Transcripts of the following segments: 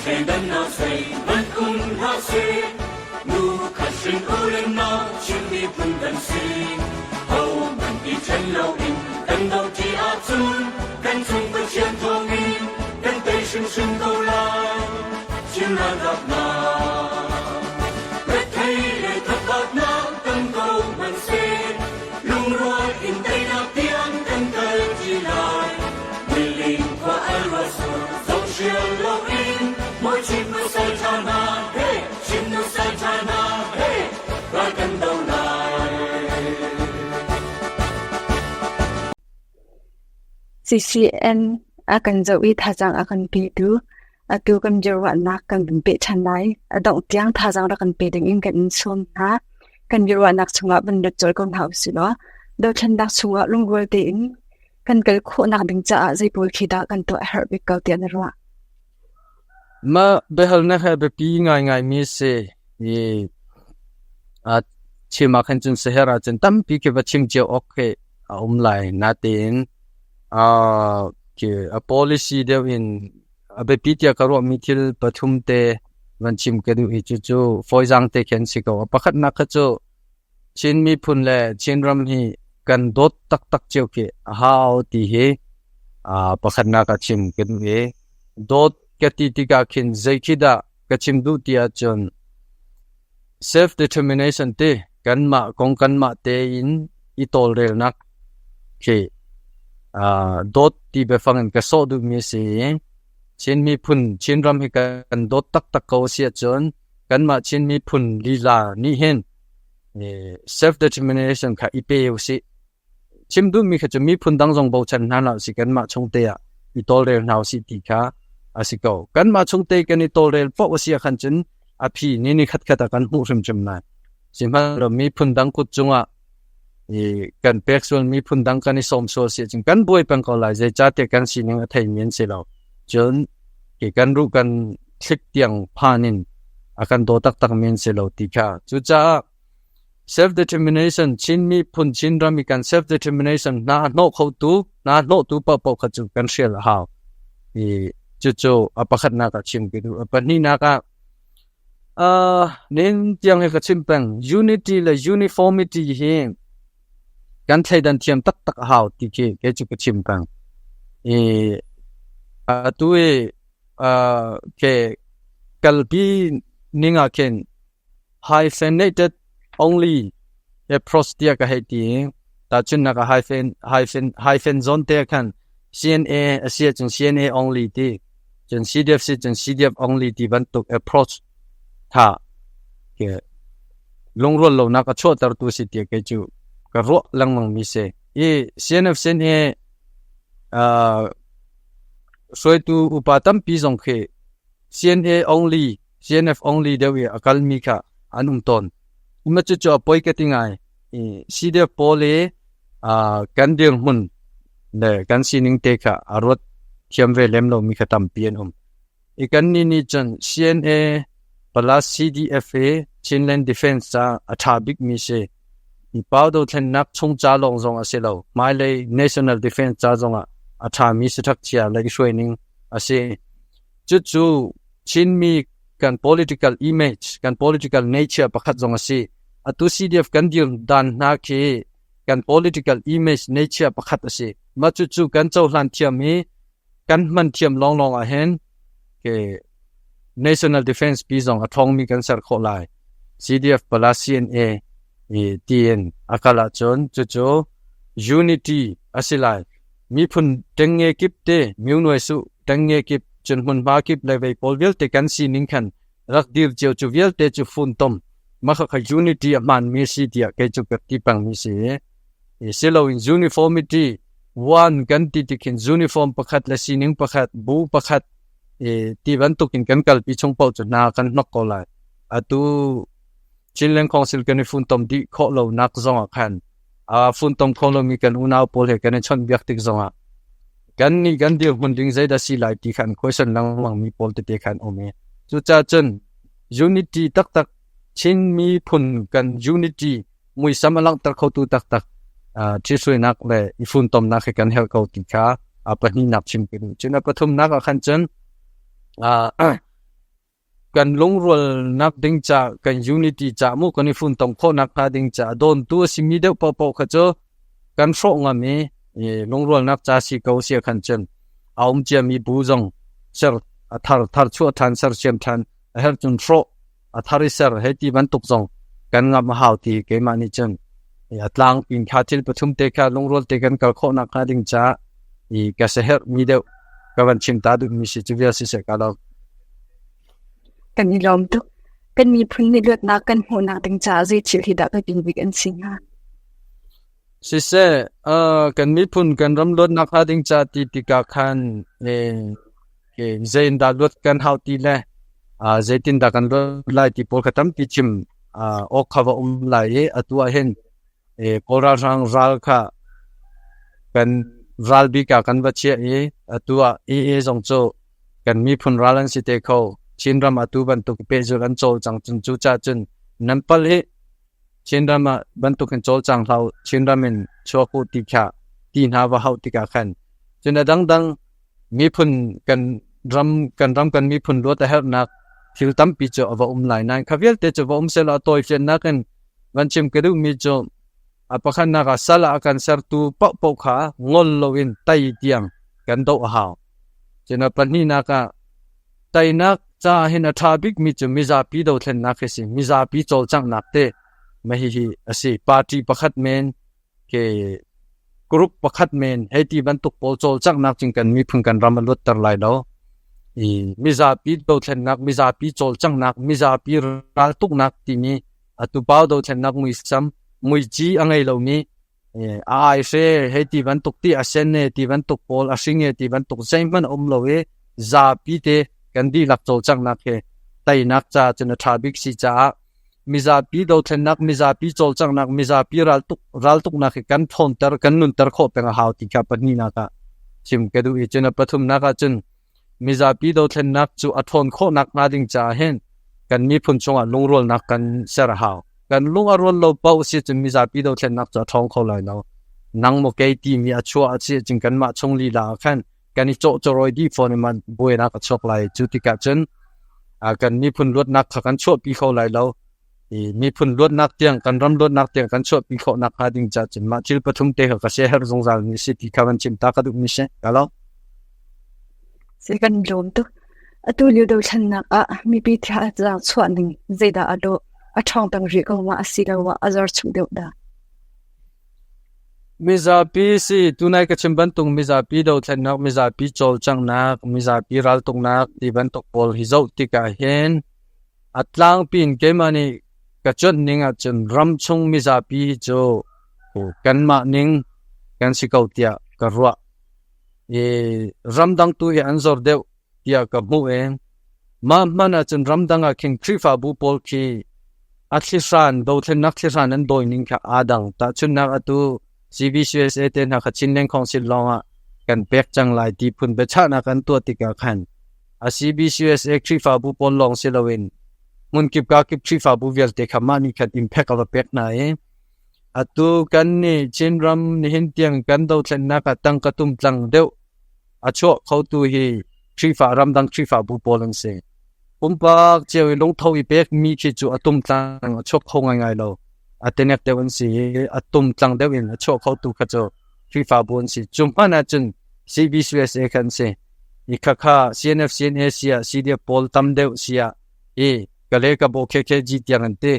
Thleidannak zeihmanh um hlah seh, nu khat hrin u le nau Chin miphun kan si. Hohmanh i ṭhen loin kan doṭi ahcun kan cung Pathian thawngin kan tei hrimhrim ko lai. Chin ralkap hna, rethei le thabatnak tam ko hmanhseh, lungrual in teinak tiang kan kal ṭi lai. Niling khua al ruahsur zong hrial loin mawi Chin nusal ṭha hna he, Chin nusal ṭha hna he, ral kan do lai. CCN a kan zoh i thazaang a kan petu atu kan biaruahnak kan vun peh ṭhan lai. A dongh tiang thazaang rak kan pe dingin kan in sawm hna. Kan biaruahnak chungah van lut colh ko hna usih law dothlennak chungah lungrual tein kan kal khawhnak ding caah zei pawl khi dah kan tuah a herh bik ko tiah na ruah? Mah biahalnak hi a biapi ngaingaimi a si i chim ah khan cun saher ahcun tampi khi va chim cio awk khi a um lai. Natein a policy deuh in a biapi tiah ka ruahmi thil pathum te van chim ka duh i cucu fawizaang te khi an si ko. A pakhatnak kha cu Chin miphun le Chinram hi kan dawt taktak cio khi a hau ti hi pakhatnak ah chim ka duh i dawt ka ti tikah khin zei khi dah ka chim duh ti ahcun self-determination ti kanmah kong kanmah tein i tawlrelnak khi dawt ti biafang in ka sawh duhmi a si i Chin miphun Chinram hi kan dawt taktak ko a si ahcun kanmah Chin miphun lila nih hin self-determination kha i pe usih. Chim duhmi kha cu miphun dang zong bochan hna hlah usih, kanmah chungte ah i tawlrel hna usih ti kha a si ko. Kanmah chungte kan i tawlrel paoh a si ahkhan cun a phi ni ni khatkhat ah kan hmuh hrimhrim lai. Sihmanhsehlaw miphun dang kut cungah i kan pek sual miphun dang kan i sawm sual si ahcun kan buai peng ko lai. Zeicahtiah kan sining a theimi an si lo. Cun ke kan ruh kan thlik tiang phan in a kan daw taktak mi an si lo ti kha. Cucaah self-determination Chin miphun Chinram i kan self-determination hna a hnawh khotu hna hnawhtu paohpaoh kha cu kan hrial a hau. I cucu a pakhatnak ah chim ka duh. A pahnihnak ah nin tiang hi ka chim peng unity le uniformity hi kan thleidan thiam taktak a hau ti khi kei cu ka chim peng. I atu i ke kalpi ning ah khin hyphenated only approach tiah ka hei ti i tahchunhnak ah hyphen hyphen hyphen zawn te khan CNA a si ahcun CNA only ti cun CDF si cun CDF only ti bantuk approach tha ke lungrual lonak a chuahtertu si tiah kei cu ka ruah lengmang mi si. I CNF CNA hruaitu upa tampi zong khi CNA only CNF only deuh i a kalmi kha an um tawn. Ima cucu a poi ka ti ngai. I CDF pawl i kan dirhmun le kan sining te kha a ruat thiam ve lem lomi kha tampi an um. I kan nih nih cun CNA plus CDF hi Chinland Defense ca a ṭha bikmi si. I pau dothlennak chung ca lawng zong a si lo. Hmailei National Defense ca zongah a ṭhami siṭhakchia le i hruaining a si. Cucu Chinmi kan political image, kan political nature pakhat zong a si. Atu CDF kan dir dan hna khi kan political image nature pakhat a si. Mah cucu kan cohlan thiam i kan hman thiam lawnglawng ah hin ke National Defense pi zong a ṭhawngmi kan ser khawh lai. CDF plus CNA i tiin a kal ahcun cucu unity a si lai. Miphun ṭengnge kip te myonuai su ṭengnge kip cun hmunhma kip le vei pawl vialte kan sining khan rak dir cio cu vialte cu funtom mah kha unity a hmaanmi a si tiah kei cu ka ti pengmi si. I siloin uniformity one kan ti tikhin uniform pakhat le sining pakhat bu pakhat i ti bantukin kan kalpi chung paoh cu hna kan hnok ko lai. Atu Chinland Council kan i funtom dih khawh lonak zong ah khan a funtom kho lomi kan unau pawl he kan i chawnhbiak tik zong ah kan nih kan dirhmun ding zeidah si lai ti khan question lengmang mi pawl tete khan um i cucaah cun unity taktak Chin miphun kan unity muisam a langhter khotu taktak ṭhithruainak le i funtomnak hi kan herh ko ti kha a pahnihnak chim ka duh. Cun a pathumnak ah khan cun Kan lungrualnak ding ca, kan unity ca mu kan i funtom khawhnak hnga ding ca dawntu a simi deuh paohpaoh kha cu kan hrawh ngam i lungrualnak ca si ko sia khan cun a um ciami bu zong ser a thar thar chuah ṭhan sersiam ṭhan a herh cun hrawh a thar i ser hei ti bantuk zong kan ngamh a hau ti keimah nih cun a tlang pin kha thil pathum te kha lungrual te kan kal khawhnak hnga ding ca i ka seherh mi deuh ka van chim ta duh mi si cu vial si seh ka lo. Kan i lawm tuk. Kan miphun nih luatnak kan hmuhnak ding caah zei thil hi dah biapi bik an si hnga? Siseh, kan miphun kan ram luatnak hnga ding ca ti tikah khan zei in dah luat kan hau ti le zeitin dah kan luat lai ti pawl kha tampi chim awk kha va um lai i atu ah hin Kawl ralhrang ral kha kan ral bik ah kan va chiah i atu ah AA zong cu kan miphun ral an si te kho. Chinram atu bantuk pehzulh an cawlcang cun cucaah cun nan palh hi Chinram ah bantukin cawlcang hlah u, Chinram in chuak u ti kha ti hna va hauh tikah khan cun a dangdang miphun kan ram kan ram kan miphun luat a herhnak thil tampi cu a va um lai nain kha vialte cu va um sehlaw a tawifiannak in van chim ka duhmi cu a pakhatnak ah sal ah a kan sertu paohpaoh kha ngol loin tai tiang kan doh a hau. Cun a pahnihnak ah Teinak caah hin a ṭha bikmi cu mizapi dothlennak hi a si. Mizapi cawlcanghnak te mah hihi a si. Party pakhat men, ke group pakhat men hei ti bantuk pawl cawlcanghnak cun kan miphun kan ram a luatter lai lo. I mizapi dothlennak, mizapi cawlcanghnak, mizapi raltuknak timi atu pau dothlennak muisam, muici a ngei lomi a ai hre hei ti bantuk ti a sen e ti bantuk pawl a hring e ti bantuk zeihmanh a um lo i zapi te kan dihlak cawlcanghnak he teinak ca cun a ṭha bik si caah mizapi dothlennak, mizapi cawlcanghnak, mizapi raltuk raltuknak hi kan ṭhawnter, kan nunter khawh peng a hau ti kha pahnihnak ah chim ka duh i cun a pathumnak ah cun mizapi dothlennak cu a ṭhawn khawhnak hnga ding caah hin kan miphun chungah lungrualnak kan ser a hau. Kan lung a rual lo paoh si cun mizapi dothlennak cu a ṭhawng kho lai lo. Nang maw kei timi a chuah a si cun kanmah chung lila ah khan kan i cawhcawrawi dih fawn i man buainak a chuak lai. Cu tikah cun kan miphun luatnak kha kan chuahpi kho lai lo. I miphun luatnak tiang kan ram luatnak tiang kan chuahpi khawh nakhnga ding caah cun mah thil pathum te kha ka siaherh zungzal mi si ti kha van chim ta ka duh mi si. Ka lo. Si kan lawm tuk. Atu lio dothlennak ah mipi thazaang chuah ning zeidah a dawh? A ṭhawng peng rih ko ma asiloah a zor chung deuh dah? Mizapi si tunai ka chim bantuk mizapi dothlennak, mizapi cawlcanghnak, mizapi raltuknak ti bantuk pawl hi zoh tikah hin A tlangpi in keimah nih ka cuanh ning ahcun ramchung mizapi hi cu kanmah ning kan si ko tiah ka ruah. I ramdang tu hi an zor deuh tiah ka hmuh i mah hmanh ahcun ramdang ah khin Khrihfabu pawl khi a thlihran dothlennak thlihran an dawi ning kha aa dang. Tahchunhnak atu CBCUSA te hna kha Chinland Council lawng ah kan pek cang lai ti phun biachahnak an tuah tikah khan A CBCUSA Khrihfabu pawl lawng si loin hmunkip kakip Khrihfabu vialte kha mah nih khan impact a va pek hna i atu kan nih Chinram nihin tiang kan dothlennak ah tangka tumtlang deuh a chuah khotu hi Khrihfa ramdang Khrihfabu pawl an si. Pumpak cio i lungtho i pekmi khi cu a tumtlang a chuak kho ngaingai lo. A tenek deuh an si i a tumtlang deuh in a chuah khotu kha cu Khrihfabu an si. Cu hmanh ahcun CBCUSA kha an si. I khakha CNF CNA siah CDF pawl tam deuh siah i kale ka bo KKG tiang an ti.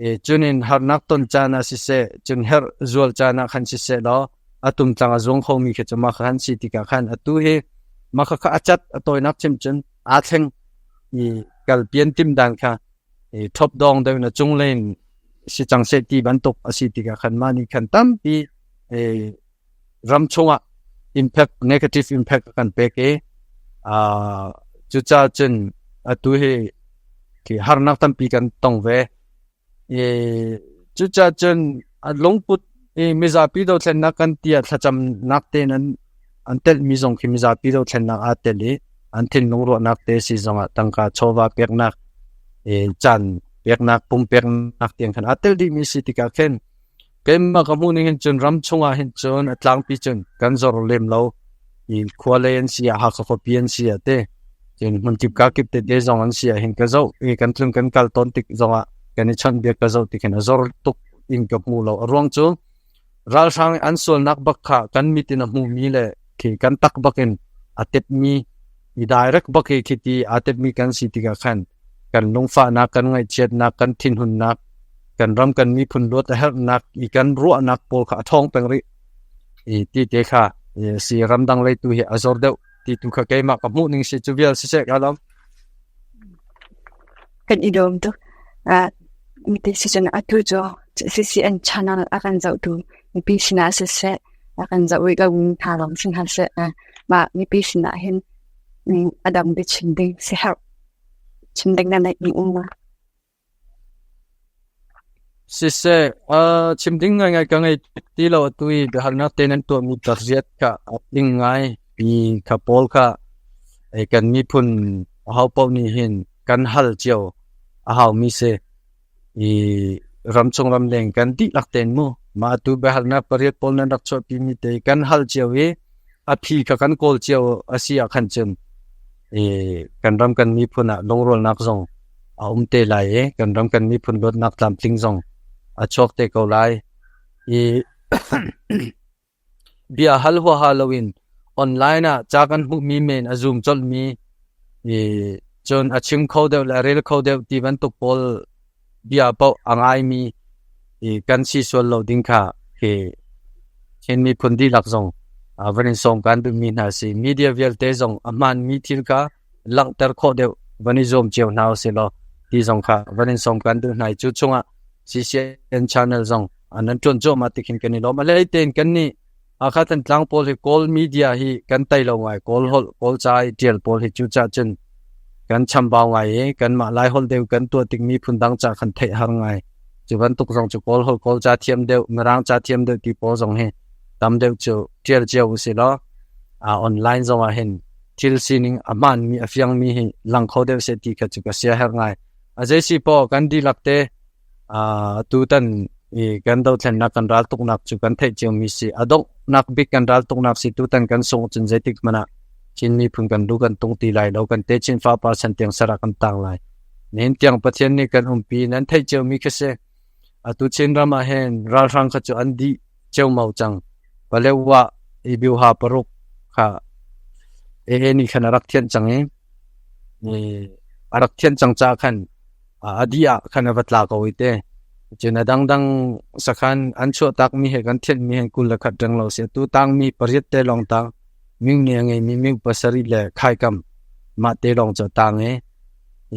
I cunin harnak ton caan ah siseh, cun herh zual caan ah khan siseh law a tumtlang a zuang khomi khi cu mah kha han si tikah khan atu hi mah khakha a cat a tawinak chim cun aa thleng i kalpian tim dan kha i top dong deuh na cunglei si cang seh ti bantuk a si tikah khan mah nih khan tampi ram chungah impact negative impact a kan pek i cucaah cun atu hi khi harnak tampi kan tong ve. I cucaah cun a lungput i mizapi dothlennak kan ti ah thlacamnak tein an telhmi zong khi mizapi dothlennak aa tel i an thinlung ruahnak te si zongah tangka chawva peknak i caan peknak pum peknak tiang khan aa tel dihmi si tikah khin Keimah ka hmuh ning hin cun ram chungah hin cun a tlangpi cun kan zor lem lo. I khua lei an si ah, Hakha khuapi an si ah te. Cun hmunkip kakip tete zong an si ahhin ka zoh i kan tlun kan kal tawn tik zongah kan i chawnhbiak ka zoh tik hin a zor tuk in ka hmu lo. A ruang cu ralhrang an sualnak bak kha kan mit in a hmumi le khi kan tak bak in a tepmi i direct bak hi khi ti aa tepmi kan si tikah khan kan lungfahnak, kan ngaihchiatnak, kan thinhunnak, kan ram kan miphun luat a herhnak i kan ruahnak pawl kha a ṭhawng peng rih. I ti te kha si ramdang lei tu hi a zor deuh ti tu kha keimah ka hmuh ning si cu vial siseh ka lawm. Kan i lawm tuk. Mite si cun atu cu CCN channel a kan zohtu mipi sinah siseh a kan zoh rih lo mi hna lawng si hna seh mah mipi sinah hin a dang biachim ding si herh chim ding na neih mi um ma? Siseh, chim ding ngaingai ka ngei ti lo. Atu i biahalnak te nan tuahmi pariat kha a tling ngai. Mi kha pawl kha kan miphun ahopaoh nih hin kan hal cio a haumi si. I ramchung ramleng kan dihlak tein mu mah atu biahalnak pariat pawl nan rak chuahpimi te kan hal cio i a phi kha kan kawl cio a si ah khan cun i kan ram kan miphun ah lungrualnak zong a um te lai i kan ram kan miphun luatnak tlamtling zong a chuak te ko lai i bia hal huaha loin online ah ca kan hmuhmi men a zoom colhmi i cun a chim kho deuh le a rel kho deuh ti bantuk pawl bia paoh a ngaimi i kan si sual lo ding kha hi Chin miphun dihlak zong van in sawm kan duhmi hna si. Media vialte zong a hmaanmi thil kha langhter khawh deuh van i zuam cio hna usih law ti zong kha van in sawm kan duh hna i cu chungah CCN channel zong nan ṭuan cuahmah ti khin kan i lawm. A hlei tein kan nih Hakha Thantlang pawl hi Kawl media hi kan tei lo ngai. Kawl holh, Kawl ca i ṭial pawl hi cucah cun kan chambau ngai i kanmah Lai holh deuh kan tuah tik miphun dang ca khan theih har ngai. Cu bantuk zong cu Kawl holh, Kawl ca thiam deuh, Mirang ca thiam deuh ti pawl zong hi tam deuh cu ṭial cio usih law online zong ah hin thil sining a hmaanmi a fiangmi hi lang kho deuh seh ti kha cu ka siaherh ngai. A zeisi paoh kan dihlak te tutan i kan dothlennak kan raltuknak cu kan theih ciomi si. A donghnak bik kan raltuknak si tutan kan sung cun zeitik hmanh ah Chin miphun kan lu kan tung ti lai lo, kan techin fapa chan tiang sar ah kan tang lai. Nihin tiang Pathian nih kan umpi nan theih ciomi khi si. Atu Chinram ah hin ralhrang kha cu an dih ceumau cang. Paletwa i Byuha paruk kha AA nih khan a rak thianh cang i a rak thianh cang caah khan a dih ah khan a va tla ko i te. Cun a dangdang sakhan an chuahtakmi he kan thianhmi he 21 reng lo si. Atu tangmi pariat te lawng tang ming nih a ngeimi ming pasarih le khaikam mah te lawng cu a tang i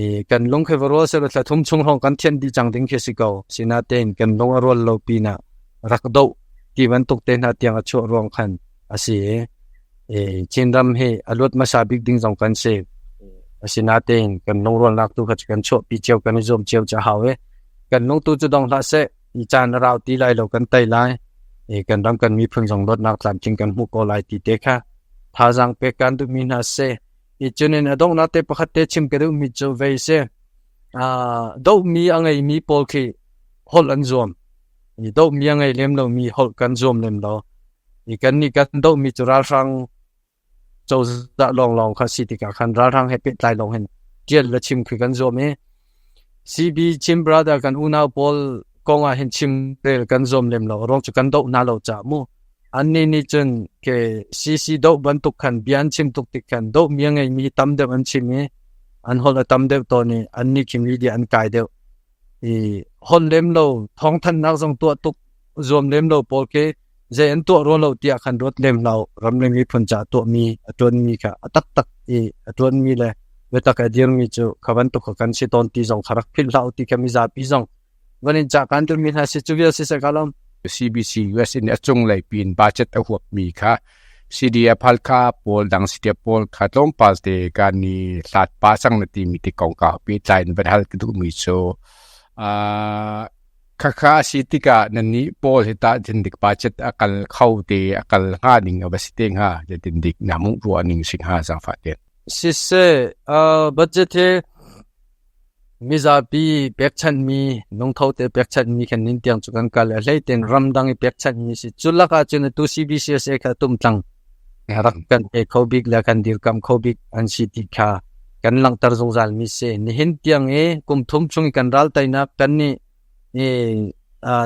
i kan lung khi va rual seh thla thum chung hrawng kan thianh dih cang ding khi si ko. Sinain kan lung a rual lo pinah rak doh ti bantuk te hna tiang a chuah ruang khan a si i Chinram hi a luat hmasa bik ding zong kan si. Asinain kan lungrualnak tu kha kan chuahpi cio kan i zuam cio cu a hau i kan lung tu cu dong hlah seh i caan a rau ti lai lo kan tei lai i kan ram kan miphun zong luatnak tlamtling kan hmuh ko lai ti te kha thazaang pek kan duhmi hna si. I cunin a donghnak te pakhat te chim ka duhmi cu vei si. Dohmi a ngeimi pawl khi holh an zuam. I dohmi a ngei lem lomi holh kan zuam lem lo. I kannih kan dohmi cu ralhrang cozah lawnglawng kha si tikah khan ralhrang he pehtlai lawng hin ṭial le chim khi kan zuam i CB Chin Brother kan unau pawl kong ah hin chim rel kan zuam lem lo. Ruang cu kan doh hna lo caah mu. Annih nih cun ke CC doh bantuk khan bia an chim tuk tik khan doh mi a ngeimi tam deuh an chim i an holh a tam deuh tawn i annih khi media an kai deuh. I holh lem lo thawngthanhnak zong tuah tuk zuam lem lo pawl khi zei an tuah rua lo tiah khan ruat lem lo ram le miphun ca tuahmi a ṭuanmi kha a taktak i a ṭuanmi le biatak a dirmi cu kha bantuk kha kan si tawn ti zong kha rak philh hlah u ti kha mizapi zong van in ca kan ṭuanmi hna si cu vial si seh ka lawm. CBC US in a cunglei pin budget a huapmi kha CDF Halkha pawl dang CDF pawl kha tlawmpal te kan i hlat pa cang na timi ti kongkau pehtlai in van hal ka duhmi cu khakha a si tikah nannih pawl hi tah zindik budget a kal kho te a kal hnga ding a va si te hnga zeitindik na hmuh ruah ning si hnga zaangfah ten. Siseh, budget hi Mizapi pekchanhmi, lungtho te pekchanhmi khan nin tiang cu kan kal. A hlei tein ramdang i pekchanhmi si. Cu lakah cun atu CBCUSA kha tumtlang rak kan pe kho bik le kan dirkamh kho bik an si ti kha Kan langhter zungzal mi si. Nihin tiang i kum thum chung i kan ral teinak kan nih i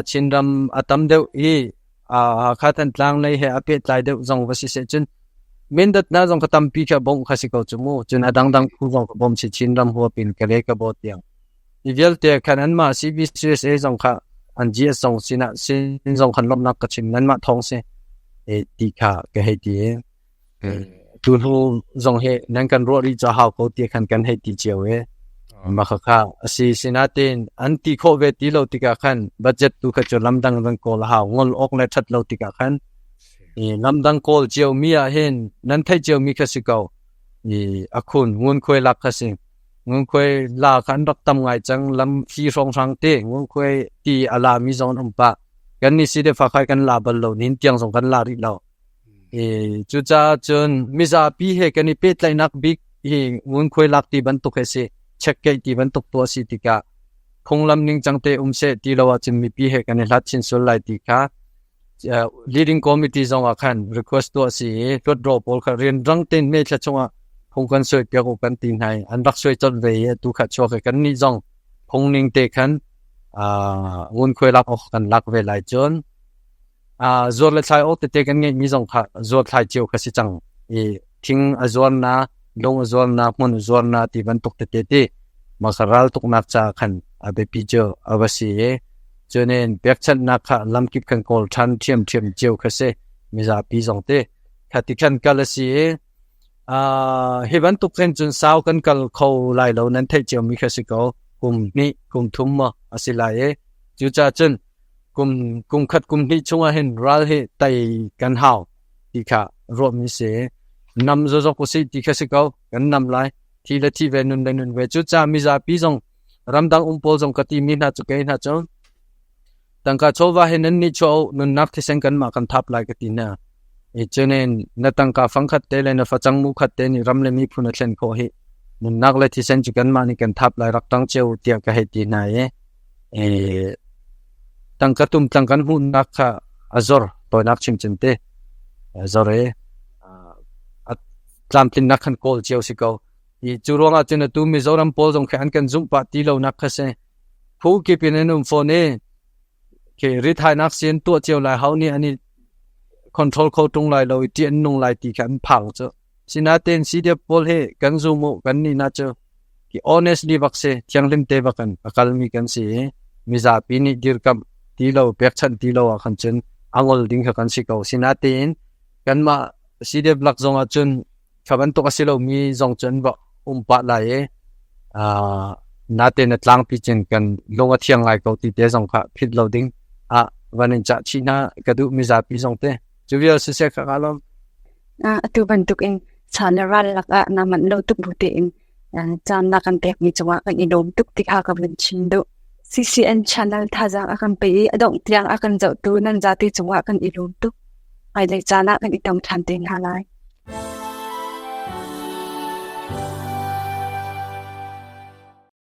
Chinram a tam deuh i Hakha Thantlang lei he a pehtlai deuh zong va si seh cun Mindat na zong ka tampi kha bawmh kha si ko cu mu. Cun a dangdang phu zong ka bawm si Chinram huap in Kale ka bawt tiang. Hi vialte khan anmah CBCUSA zong kha an GS zong sinah sin zong khan lawmhnak ka chim nanmah thawng si e ti kha ka hei ti. Tu hnu zong hi nan kan ruah rih ca hau ko ti khan kan hei ti cio e. Mah kha a si sinatin an ti khawh ve ti lo tikah khan budget tu kha cu lamdang van kawl a hau ngol awk le ṭhat lo tikah khan i lamdang kawl cio mi ah hin nan theih cio mi kha si ko i a khun ngunkhuai lak kha si. Ngunkhuai la kha an rak tam ngai cang lam thli hrawnghrang te ngunkhuai ti a la mi zong an um pah. Kan nih si le fakhai kan la bal lo nin tiang zong kan la rih lo. I cucaah cun mizapi he kan i pehtlaihnak bik hi ngunkhuai lak ti bantuk hi si check keih ti bantuk tuah si tikah phunglam ningcang te um seh ti lo ahcun mipi he kan i hlat chin sual lai ti kha leading committee zong ah khan request tuah si i hluatdaw pawl kha rianrang tein May thla chungah phung kan suai piak u kan ti hna i an rak suai colh ve i atu kha chuak i kan nih zong phung ning te khan ngunkhuai lak awk kan lak ve lai cun zuar le thlai awk tete kan ngeihmi zong kha zuar thlai cio kha si cang i thing a zuar na lung a zuar na hmun a zuar na ti bantuk tete ti mah kha ral tuknak ca khan a biapi cu a va si i cunin pekchanhnak kha lamkip kan kawl ṭhan ṭhiamṭhiam cio kha si mizapi zong te kha ti khan kal a si i hi bantuk khin cun sau kan kal kho lai lo nan theih cio mi kha si ko kum hnih kum thum maw a si lai i cucaah cun kum kum khat kum hnih chungah hin ral hi tei kan hau ti kha ruahmi si nam zozok usih ti kha si ko kan nam lai thi le thi ve nun le nun ve cucaah mizapi zong ramdang um pawl zong ka ti mi hna cu kei hna cu tangka chawva he nan nih chuah nunnak thisen kanmah kan thap lai ka ti hna i cunin na tangka fangkhat te le na facang mu khat te nih ram le miphun a thlen khawh hi nunnak le thisen cu kanmah nih kan thap lai rak tang cio tiah ka hei ti hna i tangka tum tlang kan hmuhnak kha a zor tawinak chimchin te a zor i a tlamtlinnak khan kawl cio si ko i cu ruangah cun atu Mizoram pawl zong khi an kan zumh pah ti lonak kha si phu kip in an um fawn i khi rithainak sin tuah cio lai hau nih an i control kho tung lai lo i ṭih an nung lai ti kha an phang cu Sinain CDF pawl hi kan zum u kan nih na cu ki honestly bak si thianghlim te bak in a kalmi kan si i mizapi nih dirkamh ti lo pekchanh ti lo ah khan cun a ngol ding kha kan si ko. Sinain kanmah CDF lak zong ah cun kha bantuk a si lomi zong cun va um pah lai i natein a tlangpi cun kan lung a thiang ngai ko ti te zong kha philh lo ding ah van in cah chih hna ka duh mizapi zong te. Cu vial siseh kha ka lawm. Atu bantukin chan le ral lakah naa manh lo tuk bu tein caan na kan pekmi cungah kan i lawm tuk ti kha ka vun chim duh. CCN channel thazaang a kan pe i a dongh tiang a kan zohtu nan zate cungah kan i lawm tuk. Hmailei caan ah kan i tong ṭhan te hna lai.